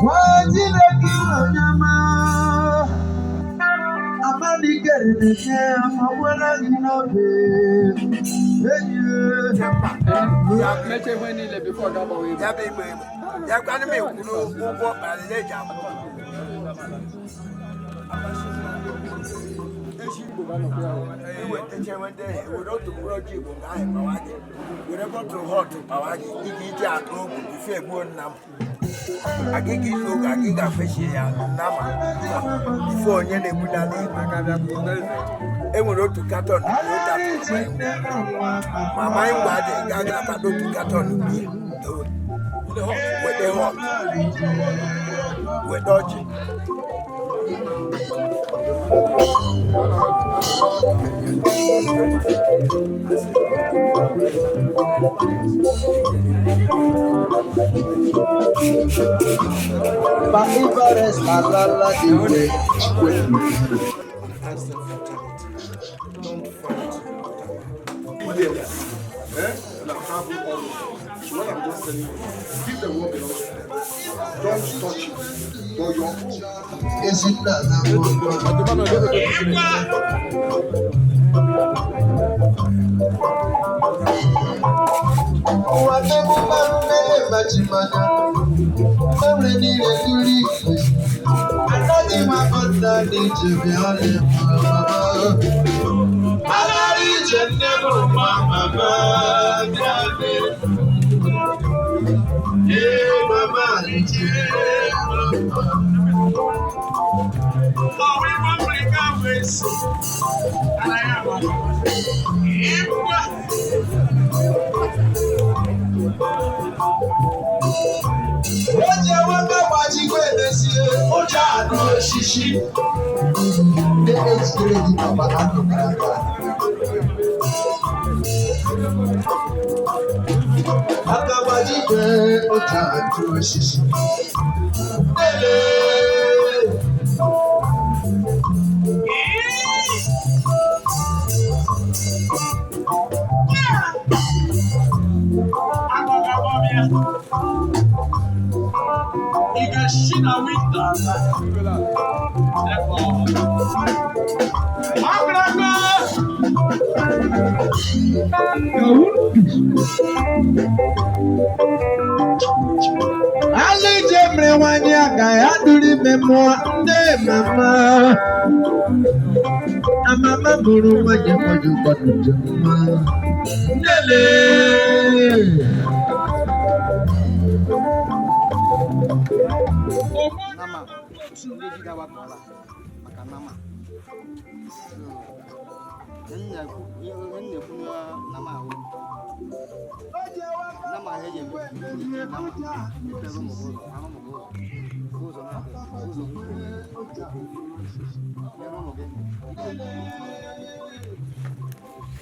Nwa Chineke onye ọma, amalike na-enye ọgwụla gị n'obi. Enyi. Mechie ihe niile before ga agbawa egbe. Ya bụ igbe egbe ya kwanụ m ekwuru ụgwọ kparịrị eji akwụ. Iwetacha nweta were otu mkpụrụ ọjị Igbo nke ahụ kpawa gị, were bottle hot kpawa gị, ị ga-eji akụ ogwu before egbuo nna m agịga izu oge agịga afechi ya nna ma before onye na-egbu n'ala Igbo. E nwere otu carton otu atụrụ ma mmanya ngwa dị ga aga otu carton biya weta hot, weta ọjị. Pa Everest alala dị mgbe Chikwe. Ask them for charity. Don't fight. Eh? And I've traveled all over. So what I'm just telling you, give them what belongs to them. Don't touch it. But your own. Ezinna na gbogbo. Ụwa emume mmele machimanya. Enwere niile tụrụ igwe. Anaghị m akọta n'ije bịa ọlị mama. Agara ije nne m nwa mama bịa bịa. Ee mama ije mama. O ji enwebe gbajikwa emezie ụjọ anụ osisi. Ndị ejidere gị papa anụ gara aga. Aka gbajikwe ụjọ anụ osisi. Lele. Ị ga-esi na windo. Agaraga! Alije mere nwanyị aga ya duru ime mmụọ ndị mama. Amama bụrụ nwanyị nwanyị ụfọdụ dị mma. Nnele. Nama ndị ji ga-agbakọla maka nama. So ihe m na-ekwu na nama ahụ, nama ahụ eji eme nama mepere ụmụ gị ụzọ, arụ ụmụ gị ụzọ, ụzọ na-abịa ụzọ nyere ụmụ gị,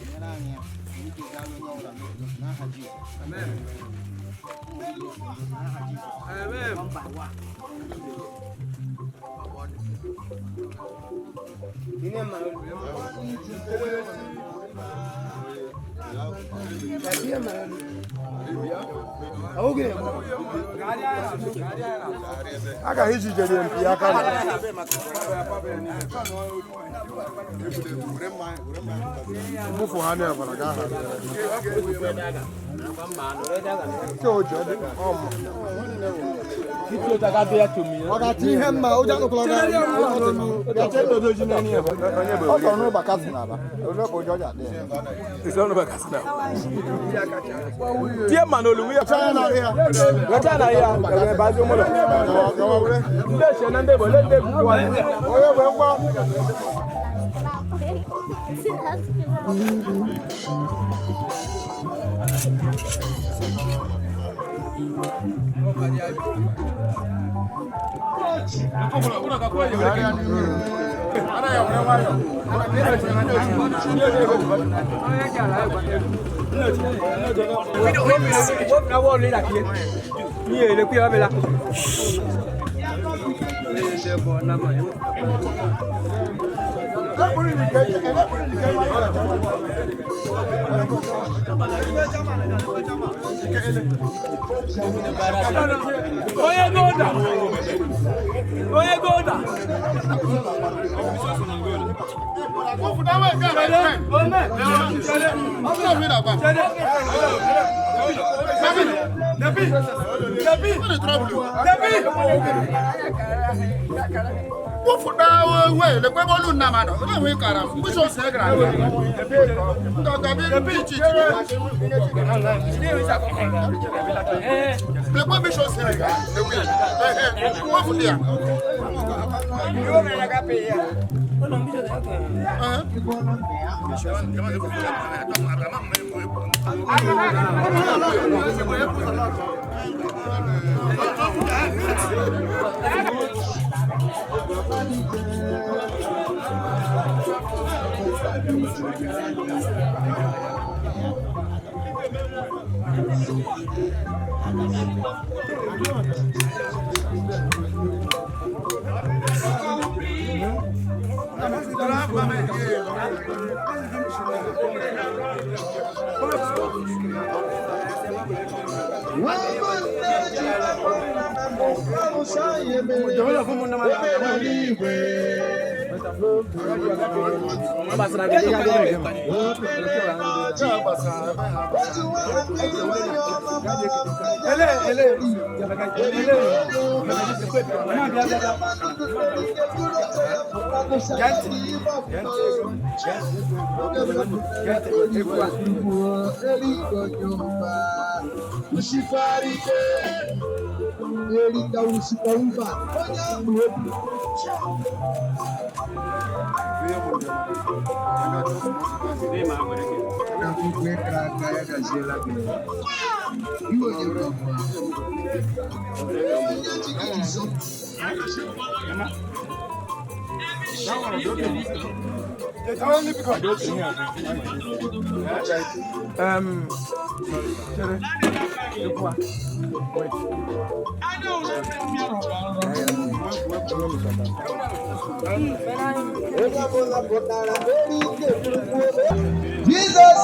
nyere anyị ya ike gaa onye ọbụla n'otu n'otu n'aha Jizọs. Ụmụ gị ga-ebi n'aha Jizọs. One by one. Agaghị iji jere mpi aka na. Mmufu ha na-ebara ga ha. Nke o ji ọ dị ọmụ. Ọ ga-ati ihe mma ụjọ anụkwala ga ọ tọrọ n'ụba kasị n'aba ole ka ụjọ ji adị ya. Tie mma n'olu ya. China na ya. Wecha na ya ebe bazi ụmụlọ. Ndị echie na ndị Igbo le ndị egwu Onye bụ ngwa. Onye goda. Onye goda. Jesus,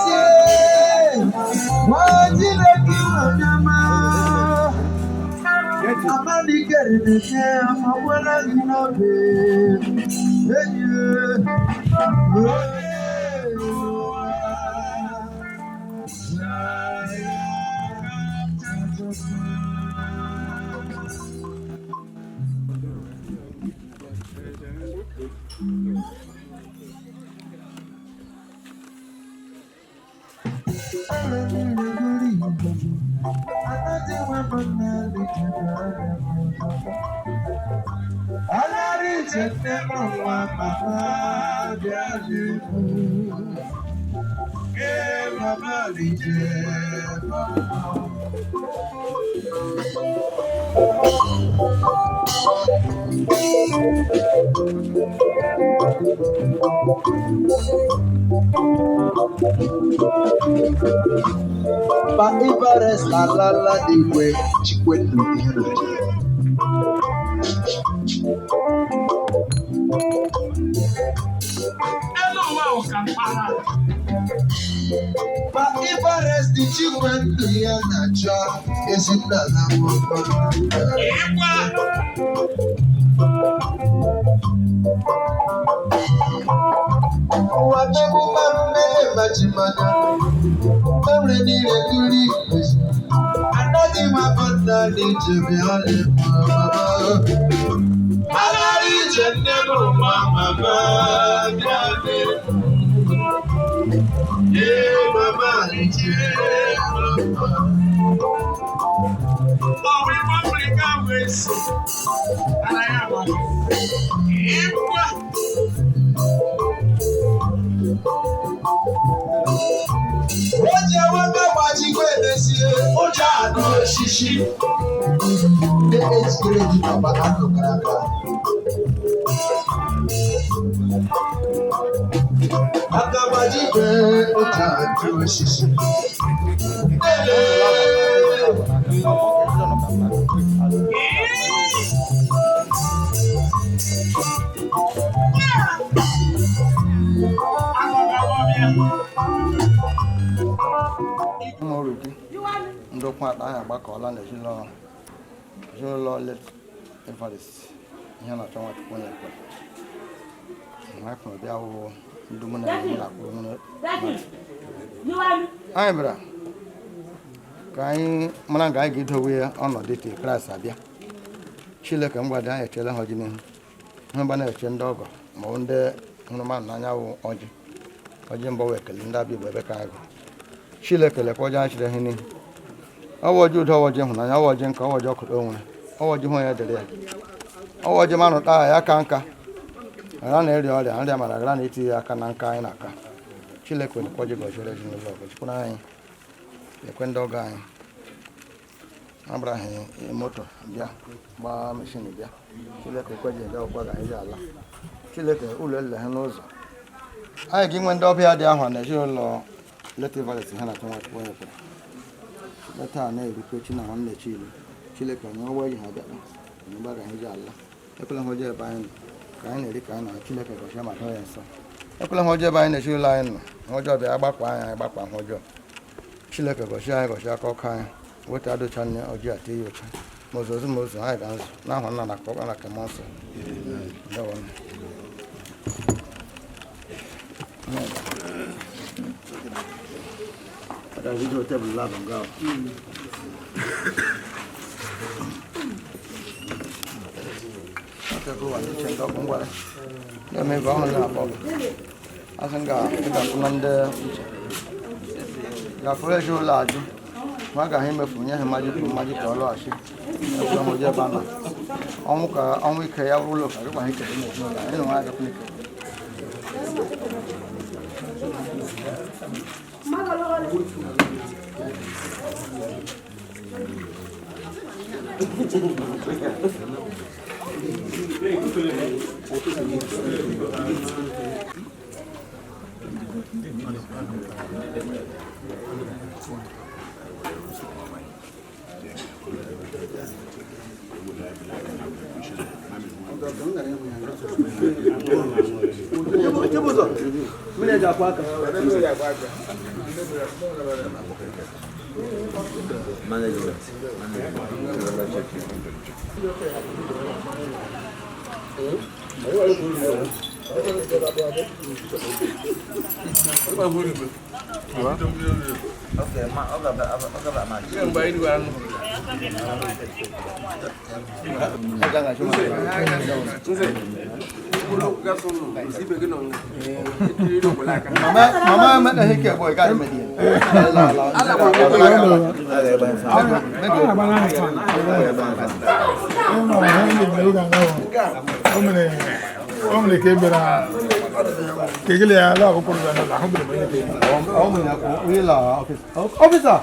Pa Everest alala n'igwe Chikwendu Iheanacho. Pa Everest dị Chikwendu Iheanacho ezinna na mụkọ. Ụwa megbu mmele majimanya enwere niile kiri ikwezi anaghị m abata n'ije bịa lema aghara ije nne m nwa mama bịa lema ye mama ije mama. Onye nwoke gbajikwa emezie ụjọ anụ osisi. Ndị ejikere gị agba anụ gara aga. Aka gbajikwe ụjọ anụ osisi. Ele. Eziokwu akpa anyị agbakọọla n'ezinụlọ ezinụlọ late Evarist ihe na-achọ Nwachukwu onye ekwe ha kwuru bịa wụ ndị mụ na ya mụ na-akwụ mụ na- anyị bịara ka anyị mara nga anyị ga-edowe ya ọnọdụ till Kraịst abịa. Chineke mgbada anyị echela ha ọjị n'ihu ihe mgba na-eche ndị ọgọ ma ọ bụ ndị hụrụ mmadụ n'anya wụ ọjị ọjị mbọ wee ekele ndị abịa Igbo ebe ka agụ. Chineke lekwa ọjị anyị chere ha n'ihu. Ọwụ ọjị udo, ọwụ ọjị ịhụnanya, ọwụ ọjị nka, ọwụ ọjị ọkụkọ onwe, ọwụ ọjị hụ onye dịrị ya, ọwụ ọjị manụ taa ya ka nka ghara na ịrịa ọrịa nrịa mara ghara na itinye aka na nka anyị na-aka. Chineke lekwa ọjị gọziere ezinụlọ, gọzikwara anyị, lekwe ndị ọgọ anyị agbaraghị moto bịa gbaa machine bịa. Chineke kwe ji bịa ọkwa ga anyị ji ala. Chineke ụlọ ele ha n'ụzọ anyị ga inwe ndị ọbịa dị ahụ na ezinụlọ late Evarist ha na-achọ Nwachukwu onye kwere leta a na-erukwe chi na nwanne chi ilu. Chineke onye ọgba eji ha bịa onye gba ga anyị ji ala. Ekwela ha ọjọọ ebe anyị nọ ka anyị na-eri ka anyị na Chineke gọzie ma doo ya nsọ. Ekwela ha ọjọọ ebe anyị na-esi ụlọ anyị nọ ha ọjọọ bịa gbakwa anyị, anyị gbakwa ha ọjọọ. Chineke gọzie anyị, gọzie aka ọkụ anyị weta adocha nne ọjị a tee ya ụcha ma ozu ma ozu anyị ga-nzụ n'aha nna na ọkpara na mmụọ nsọ. Ndewo. Ada video table lab nga. Na-eme ebe ọhụrụ na-akpọ gị. Asị m ga-akwụna ndị uche. Gafere ezi ụlọ ajụ. Ma a gaghị emefu nye ha mmaji kwuru mmaji ka ọ lọghachi. Ekwe m ụjọ ebe a nọ. Ọnwụ ka ọnwụ ike ya bụrụ ụlọ ka gịkwa ha ike dị n'ezinụlọ anyị na nwa agakwa ike. Mama, mama, mama, hike boy, got him. O mere ka e bịara ka egele ya ala akwụkwọ na ahụ bere onye Officer.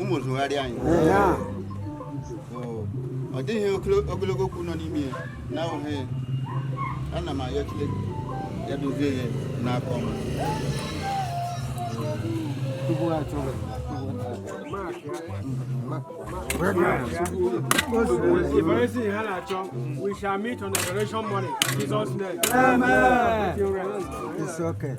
Ụmụ zụgharị anyị ọ dịghị ogologo okwu nọ n'ime ya na ahụghị. Ana m ayọ Chineke ya dozie ya n'aka ọma. If anything ha na-achọ, we shall meet on the resurrection morning. In Jesus' name. Amen. It's okay.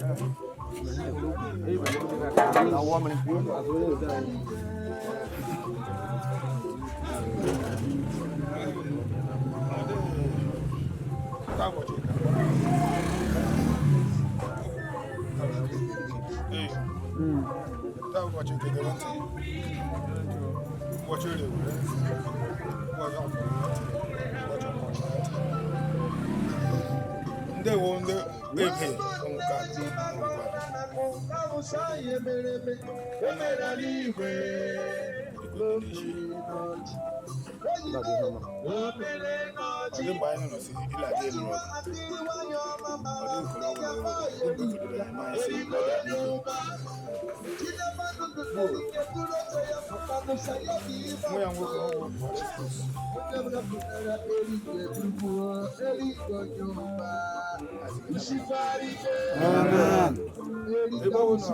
Taa ụbọchị nke gere ntị, ụbọchị orie were ntị, ụbọchị afọ were ntị, ụbọchị nkwọ were ntị. Ndewo ndị ebe nka ọ dị mgbe anyị nọ si ile adị elu ọgụ ọ dị nkọrọ ọbụla ọ dị mgbe fọdụrụ anyị ma anyị si ọ dị adị nwa ya nwoke ọ bụ ebe ọ bụ na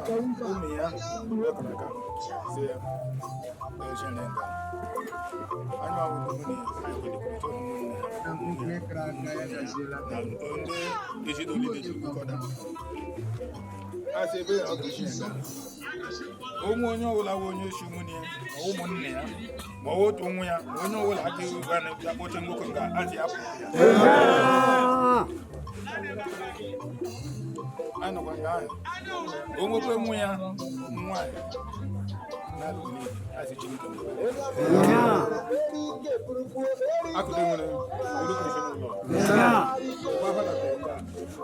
ụmụ ya wepụrụ aka si ya eje na nga anyị ma wụ nwunye ya anyị kwelikwurịta ụmụnne ya na ndị ezinụlọ dị jikọta a sị ebe ọ ga-esi nga onwe onye ọbụla bụ onye isi nwunye ya ma ụmụnne ya ma ọ bụ otu nwa ya ma onye ọbụla aka iwu ga na kpọche nwoke nga azị ya pụrụ ya anyị nọkwa nga ahụ o nwekwe nwa ya nwaanyị na-alụ niile azị Chineke akụkụ nwere olukwu ezinụlọ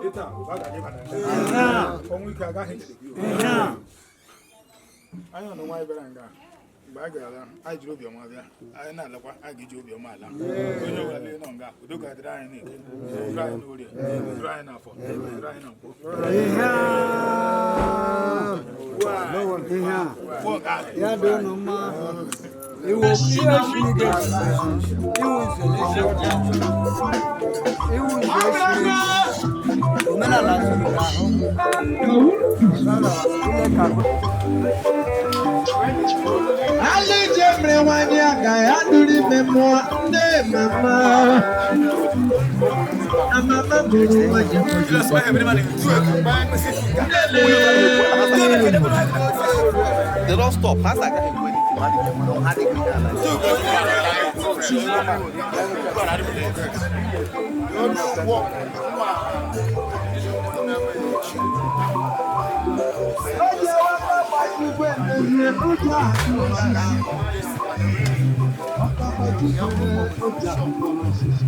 ịta ụba ga-adị bata ọnwụ ike agaghị ejide gị anyị nọ nwaanyị bịara nga mgbe anyị gara anyị jiri obiọma bịa anyị na-alakwa anyị ga-eji obiọma ala onye ọbụla lee nọ nga udo ga-adịrị anyị n'eke dịrị anyị n'orie dịrị anyị n'afọ dịrị anyị na nkwọ. Ya dị unu mma. Iwu Chineke. Iwu nzele. Iwu nzele. Omenala zuru ahụ. Chineke agụ. Alije mere nwanyị aga ya duru ime mmụọ ndị mama. Amama bụrụ nwanyị. They don't stop. Has I can't do anything. How they do Onye waka gbajigwe mmemme oge ahụ osisi. Ọka gbajigwe oge ahụ osisi.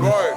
Boy.